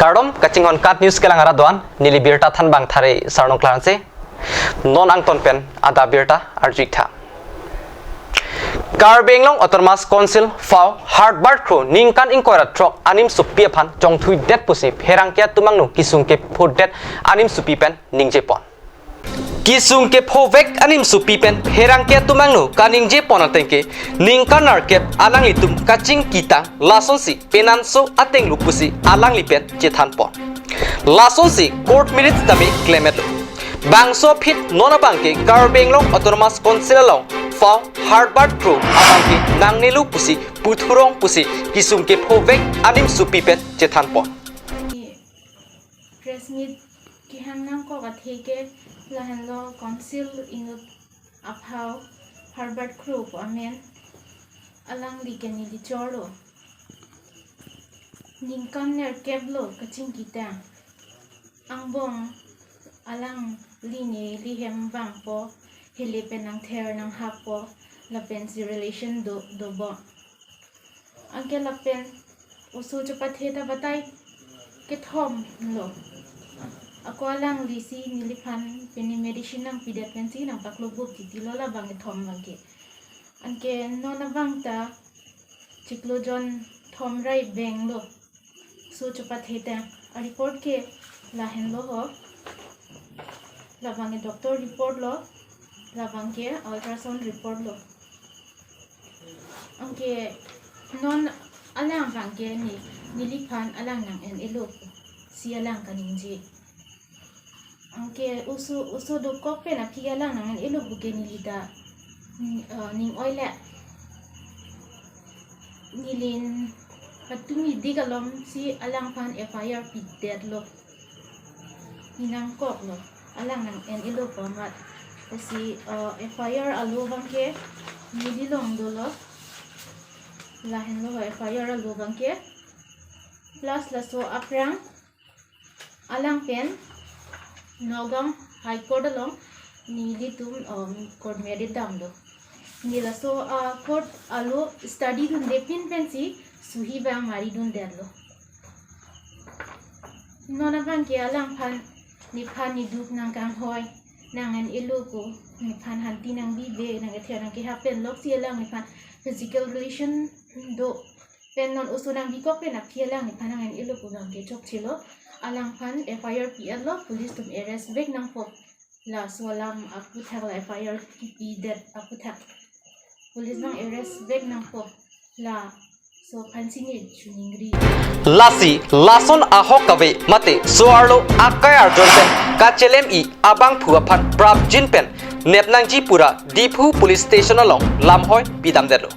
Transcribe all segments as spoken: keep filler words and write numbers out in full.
Kardom, kachinghon KAT News kelang arat do-an, neli birta thanbang Thare Sarnong Klarangse. Non angton pen adap birta arju-ik tha. Karbi Anglong Autonomous Council phao Herbert Kro ningkan ingkoi ra throk animsopi aphan chongthuidet pusi pherangke atum angno kesung kephodet animsopi pen ningjepon. Kesung kephovek animsopi pen pherangke atum angno kaningjepon ateng ke ningkan nerkep alanglitum kachingkitang, lasonsi penanso atenglo pusi alangli pen chethanpon. Lasonsi court marriage tame klemmetlo. Bangso aphi non abangke Karbi Anglong Autonomous Council along phao Herbert Kro abangke nangnelo pusi puthurong pusi kesung kephovek animsopi pen chethanpon. Press meet kehang nangkok athe ke lahenlo council inut aphao Herbert Kro pu amen, alangli ke neli chorlo. Ningkan nerkep lo kachingkitang. Angbong alangli neli hem vangpo, hele pen nangther nanghappo, lapensi relation do, dobom. Anke lapen oso chepathe ta batai kethom lo. Ako alanglisi neliphan pini medicine nangpidet pensi nangpaklo bup titi lo labang kethom abangke. Anke non abang ta chiklo jon thom ra ibeng lo. Oso chepathe ta a-report ke lahenlo ho. Labang ke doctor report lo, labang ke ultrasound report lo. Anke non alang abangke ne, neliphan alang nang-en-elo pusi alang kaningje. Anke oso, oso dokok pen aphi alang nang-en-elo pu ke neli ta, mm, eh, ning oile. Neli patumi dik alomsi alangphan F I R pidetlo. Ne nangkoklo. Alang nang-en-elo pu amat. Lasi, eh, F I R alo abangke neli along dolo. Lahenlo ho F I R alo abangke. Plus laso aphrang alang pen Nagaon High Court along nelitum, um, court marriage damlo. Ne laso, uh, court alo study dunde pin pensi suhi bang mari dundetlo. Non abangke alangphan nephan neduk nangkanghoi, nang-en-elo ko, nephan hanti nangbibe, nangkether nangkehap pen loksi alang nephan physical relation do. Pen non oso nangbikok pen aphi alang nephan nang-en-elo pu abangke chokchelo. Alangphan F I R pi-etlo, police atum arrest vek nangpo. Laso alam aphuthak, la F I R kipidet aphuthak police abang arrest vek nangpo. Laso aphansi ne choningri. Lasi lason ahok kave mate so-arlo akai arjon pen kachelem-i abangphu aphan prapjin pen nepnangji pura Diphu Police Station along lamhoi pidamdetlo.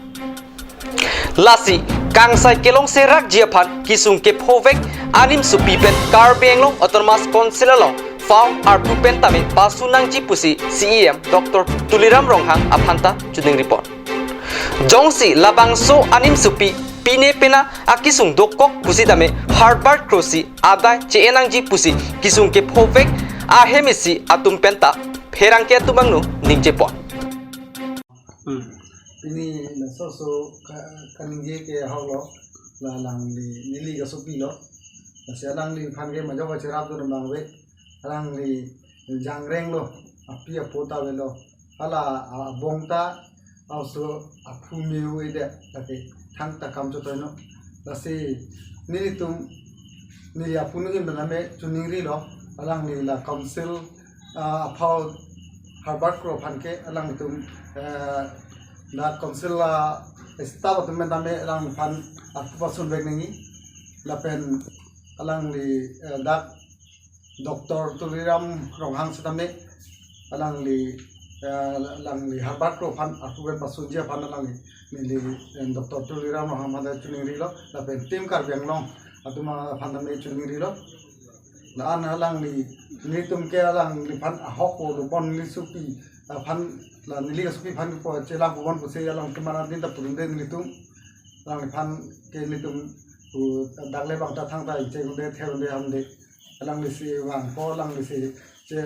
Lasi kangsai kelongserakji aphan kesung kephovek animsopi pen Karbi Anglong Autonomous Council along phao arpu pen tame pasu nangji pusi C E M Doctor Tuliram Ronghang aphan ta choningripon. Jongsi labangso animsopi pine pena akesung dokok pusi tame Herbert Kro si adai che-en nangji pusi kesung kephovek ahemisi atum pen ta pherangke atum angno ningjepon. Hmm. Pini laso so ka-, kaningje ke ahok lo, la alangli neli kasopi lo. Lasi alangliphan ke majok kacherap dun abang ave. Alangli jangreng lo, api apo ta avelo. Hala a-, abong ta, aso aphu me-o-edet, lake thangta kam chotoi no. Lasi nelitum, neli apunu jin bename choningri lo, alangli la council, ah, aphao Herbert Kro aphan ke, alanglitum, eh, la council la staff atum bename alangliphan arpu pasun vek nangji, lapen alangli, eh, dak Doctor Tuliram Ronghang setame alangli, eh, alangli Herbert Kro aphan arpu pen pasunji aphan alangli, neli, eh, Doctor Tuliram Ronghang aphan ta choningri lo, lapen Team Karbi Anglong atum aphan tame choningri lo. La-an alangli, nelitum ke alangliphan ahok po lo, bon neli sopi aphan, la neli kasopi aphan po chelang po bon pusi alangtum arat din ta pudunde nelitum. Alangliphan ke nelitum pu dak le bang ta thangta incheng unde, ther unde, ham de. Alanglisi vangpo, alanglisi che,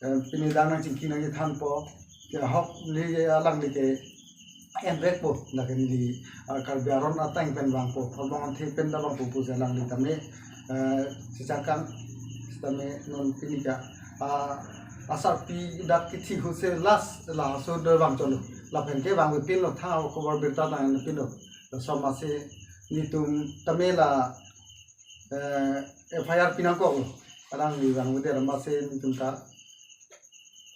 eh, pini dang nangchingki nangchethanpo. Ke ahok neli ke alangli ke envekpo, lake neli, ah, Karbi aron ateng pen vangpo, Horbong Amthe pen ta vangpo pusi alangli tame, Eh, si changkang, sitame non pini ke, ah, asarpi dak kithi huse last la so do bang cholo. Lapen ke bang pin lo thang khobor birta tang pin lo. Laso amatsi netum tame la, eh, F I R pinangkok lo. Alangli bang udah amatsi netum ta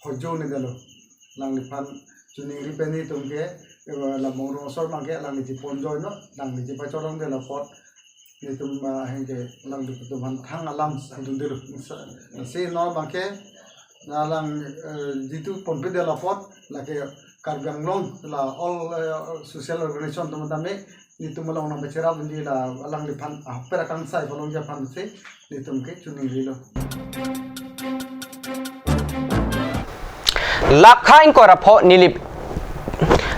hojo ne delo. Alangliphan choningri pen netum ke, eh, la Bongrung asor abang ke alangli chepon join lo, alangli chepacholong delo apot. Netum, ah, ahin ke alanglitum aphan thang alam adun delo. Si non abang ke, alang, eh, jitu ponpe delo apot, lake Karbi Anglong, la all, eh, social organization atum tame, netum along nangpacherap indi la alangliphan, ah, pera kangsai palong ja aphansi, netum ke choningrilo. Lakha ingkoi ra pho Nilip,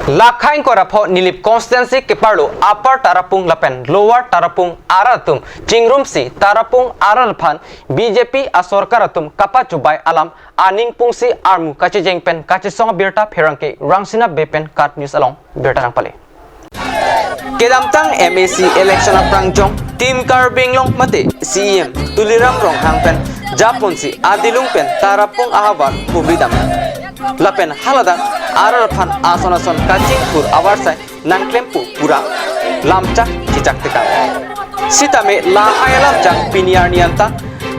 Lakha ingkoi ra pho Nilip constituency keparlo Upper Tarapung lapen Lower Tarapung arat atum chingrumsi Tarapung arat aphan B J P asorkar atum kapachubai alam aning pungsi armu kachejeng pen kachesong abirta pherangke Rangsina Bey pen KAT News along birta nangpale. Kedamtang M A C election aphrang jong Team Karbi Anglong mate C E M Tuliram Ronghang pen japonsi adilung pen Tarapung ahavar publi dam. Lapen haladak arat aphan ason ason kachingthur avarsai nangklempo pu ra lamchak chichak tekang. Sitame lahai alamchak pini arni anta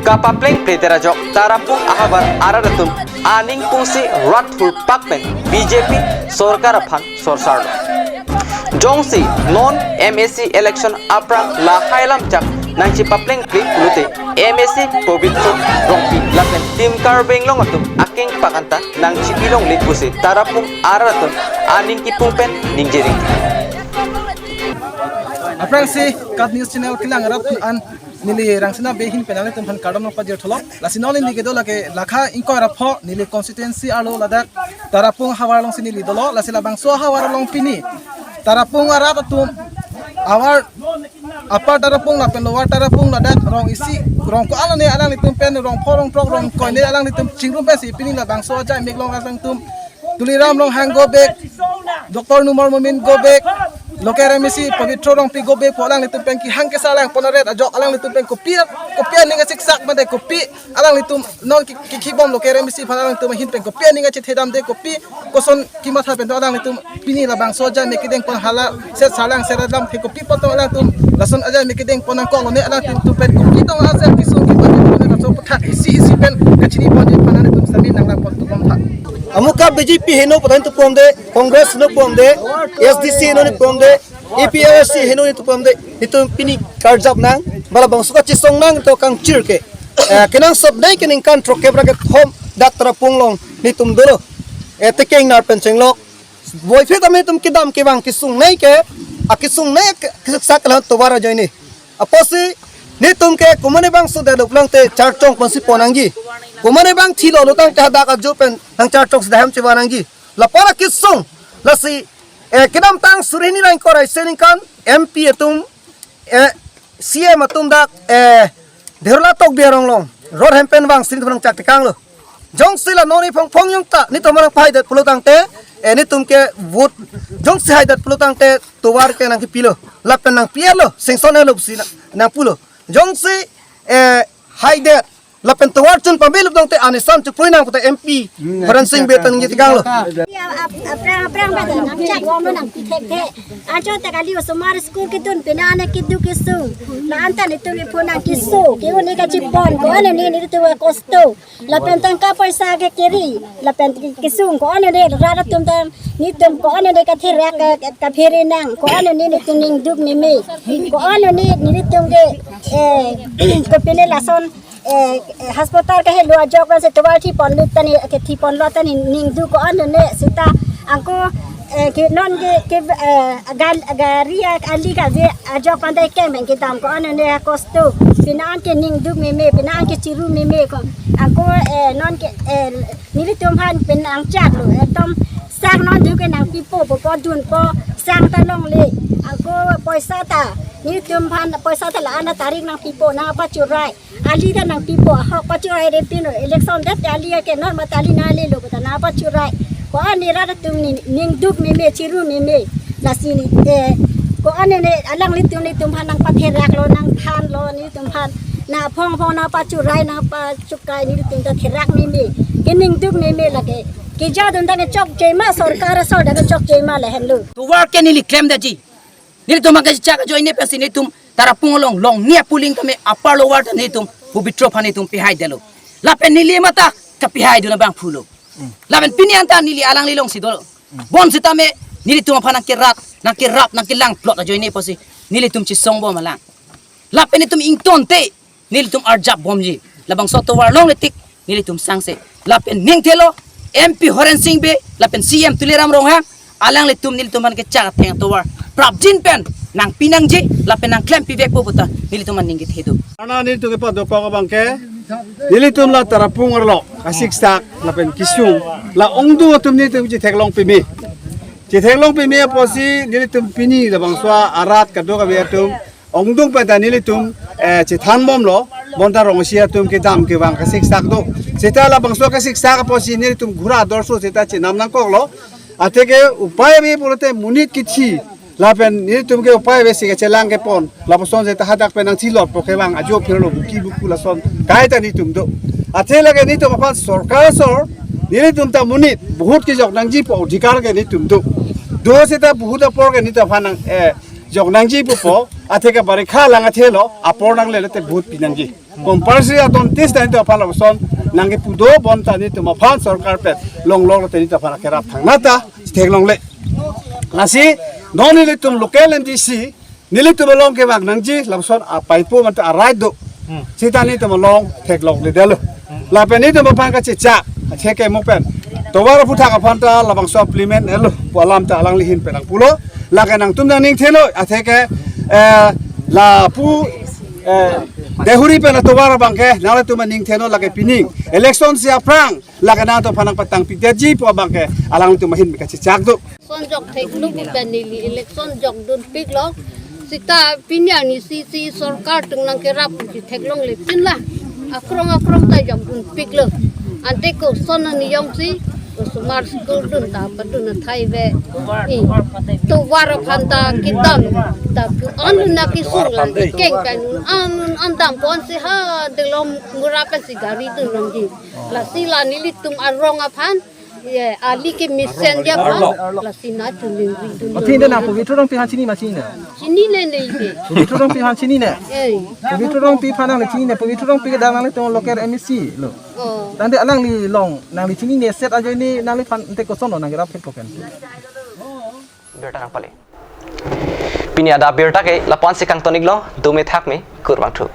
kapaplengple det ajok Tarapung ahavar arat atum aning pungsi rat hurpak pen B J P sorkar aphan sorsarlo. Jongsi non M A C election aphrang lahai alamchak nangchipaplengle pulote M A C Pobitro Rongpi lapen Team Karbi Anglong atum akengpak anta nangchipilongle pusi Tarapung arat atum aning kipung pen ningje ring. Aphrangsi KAT News Channel kelang arat an neli Rangsina Bey ahin pen nanglitum aphan kardom nangpajir thulo. Lasi non neli kedo lake Lakha ingkoi ra pho Nilip constituency arlo ladak Tarapung havar alongsi neli dolo. Lasi labangso havar along pini Tarapung arat atum, havar Upper Tarapung lapen Lower Tarapung ladak rong isi, rong ko-an lone alanglitum pen, rong pho, rong throk, rong ingkoi ne alanglitum chingrum pensi pini labangso ajai mek along alanglitum Tuliram Ronghang go back, Doctor Numal Momin go back, local M A C Pobitro Rongpi go back pu alanglitum pen kehang kesar langpon aret ajok alanglitum pen kopi, kopi aning asiksak mate kopi alanglitum non ki, ki, kibom local M A C aphan alanglitum ahin pen kopi aning achethedam de, kopi koson kematha pen do alanglitum pini labangso ajai mek kedeng pon hala set sarlang set adam ke kopi apot alanglitum lason ajai mek kedeng pon nangkok lone alanglitum pen kopi tong aset kesung kipon ne laso aputhak isi isi pen kachini ponji aphan alanglitum sami nanglangpon tum tha. Amuka B J P heno pu ta netum pon de, Congress heno pon de, S D C heno netum pon de, A P H L C heno netum pon de, netum pini karjap nang, ba labangso kachesong nang to kangchir ke. Eh, kenangsot nai ke ningkan throkkep ra kethom dak Tarapung along netum dolo. Eh, tekeng nar pen chenglok. Boyphe tame netum kedam kevang kesung nai ke, akesung nai ke, kesak kelang tovar ajoine. Apotsi netum ke komatne bangso develop lang te charchong ponsi pon nangji. Komatne bang thilo lo tangte hadak ajo pen nangcharchongsi daham chevan nangji. Lapara kesung, lasi, eh, kedamtang suri hini ra ingkoi ra isi aningkan M P atum, eh, C M atum dak, eh, Derola Tokbi arong along road hem pen vangsi netum nangchak tekanglo. Jongsi la non ni phong phong jong ta netum nangpahai det pulo tangte, eh, netum ke vote jongsi hai det pulo tangte tovar ke nangkepilo, lapen nangpi-etlo, sanction-etlo pusi nang, nangpulo. Jongsi, eh, hai det lapen tovar chun pame lo tangte anesan chepui nang puta M P Horen Sing Bey ta ningje tekanglo. Ya, ap-, aphrang, aphrang ba nangchak wam nangpi thekthe. Anchot ta kali osomar school kedun pena ne keduk kesung. La anta netum ke pho nangkeso, ke-un ne kachepon, ko-an ne netum kosto. Lapen tangka poisa ke keri, lapen kesung ko-an ne rat atum ta netum ko-an ne katherak ka, ka, kaphere nang, ko-an ne netum ningduk meme. Ko-an ne netum ke, eh, kopine lason, eh, hospital kahelo ajok pensi tovar thi ponlo tani, kethi ponlo tani ningduk ko-an ne seta ako, eh, ke non ke, ke, eh, gal-, gari a-, ali kaje ajok pandai keng pen kedam ko-an ne kosto. Pini an ke ningduk meme, pini an ke chiru meme ko. Ako, eh, non ke, eh, nelitum aphan pen nangchaklo. Ekdom sang non duk ke nangpipo, po po dunpo, sang ta longle. Ako poisa ta, nelitum aphan poisa ta la-an tarik nangpipo, nangpachurai. Ali ta nangpipo, ahok pachurai re pino, election det ali ke non mate ali nanglelo ta nangpachurai. Ko-an ne rat atum ni, ningduk meme, chiru meme. Lasi ne, eh, ko-an ne alanglitum netum aphan nangpatheraklo, nangthanlo, netum aphan, Na phong phong na pachurai na pachukai nelitum ta therak meme. Keningduk meme lake. Kejadun ta kechokche ma sorkar asor ta kechokche ma lahenlo. Tovar ke neli klemdetji. Nelitum abang kachechak ajoine pensi nelitum Tarapung along longni apuling tame upper lower ta nelitum Pabitra aphan nelitum pihaidetlo. Lapen neli mata kapihaidun abang pulo. Lapen pini anta neli alangli alongsi do. Bonsitame nelitum aphan nangkerat, nangkerap, nangkelangplot ajoine pusi nelitum chesongbom alang. Lapen nelitum ingtonte nelitum arjapbomji. Labangso atovar longle tik nelitum sangse. Lapen ningthelo M P Horen Sing Bey, lapen C M Tuliram Ronghang, alanglitum nelitum aphan kechak atheng atovar prapjin pen nangpi nangji, lapen nangklempivekpo puta nelitum aning kethe do. Ana nelitum kepado kok abang ke, nelitum la Tarapung arlo kasiksak lapen kesung la ongdung atum nelitum chetheklong peme. Chetheklong peme apotsi nelitum pini labangso arat kadokave atum ongdung pen ta nelitum, eh, chethanbomlo, bonta rong isi atum kedam kevang kasiksak do. Seta labangso kasiksak apotsi nelitum ghura dorso seta chenam nangkoklo. Atheke upai ave pulote monit kithi lapen nelitum ke upai avesi kachelang kepon. Lapuson seta hadak pen nangthilotpo kevang ajo phirlo buki buku lason kaita nelitum do. Athe lake nelitum aphan sorkar asor nelitum ta monit bahut kejok nangjipo, odhikar ke nelitum do. Do seta bahut apor ke nelitum aphan nang, eh, jok nangji pupo, atheke barikha lang athelo, apor nanglele te bahut pi nangji. Compulsory aton tis ta nelitum aphan lapuson nangkepu do, bonta nelitum aphan sorkar pen longlok te nelitum aphan kerap thangnat ta theklongle. Lasi non nelitum local M D C nelitum along kevang nangji lapuson apaipo manta arai do. Seta nelitum along theklongledetlo. Lapen nelitum aphan kachechak, achek ke mo pen tovar aphuthak aphan ta labangso implement etlo pu alam ta alangli ahin pen nangpulo. Lake nangtum nangning thelo, atheke, eh, lapu, eh, Deihori pen atovar abang ke nanglitum aning thelo lake pining election si aphrang lake nangtum aphan nangpatangpidetji pu abang ke alangtum ahin pen kachechak do. Election jok theklo pu pen neli election jokdunpiklo. Seta pini arni si si sorkar atum nangkerap pu si theklongle pinla. Akrong akrong ta jokdunpiklo. Ante koson arni jongsi osomar school dun ta padun athai ave. I, tovar aphan ta kedam ta ke-an lun na kesung la kekeng kai nun an nun an dampo ansi ha delom mura pensi gari dun longji. Lasi la nelitum arong aphan, ye, ali kemesen aphan, lasi nangtum ningri dun. Athe nang Pabitra Rongpi aphan chini ma chinine? Chinine ne ide. Pabitra Rongpi aphan chinine? Eh. Pabitra Rongpi aphan nangli chinine, Pabitra Rongpi ke dak nanglitum local M A C lo. Oh. Tangte alangli along nangli chinine set ajoine nangliphan ante kosonlo nangkerap thekpo pen? Birta nangpale. Pini adap birta ke lapu-ansi kangton-iklo, dome thakme, kurvangthu.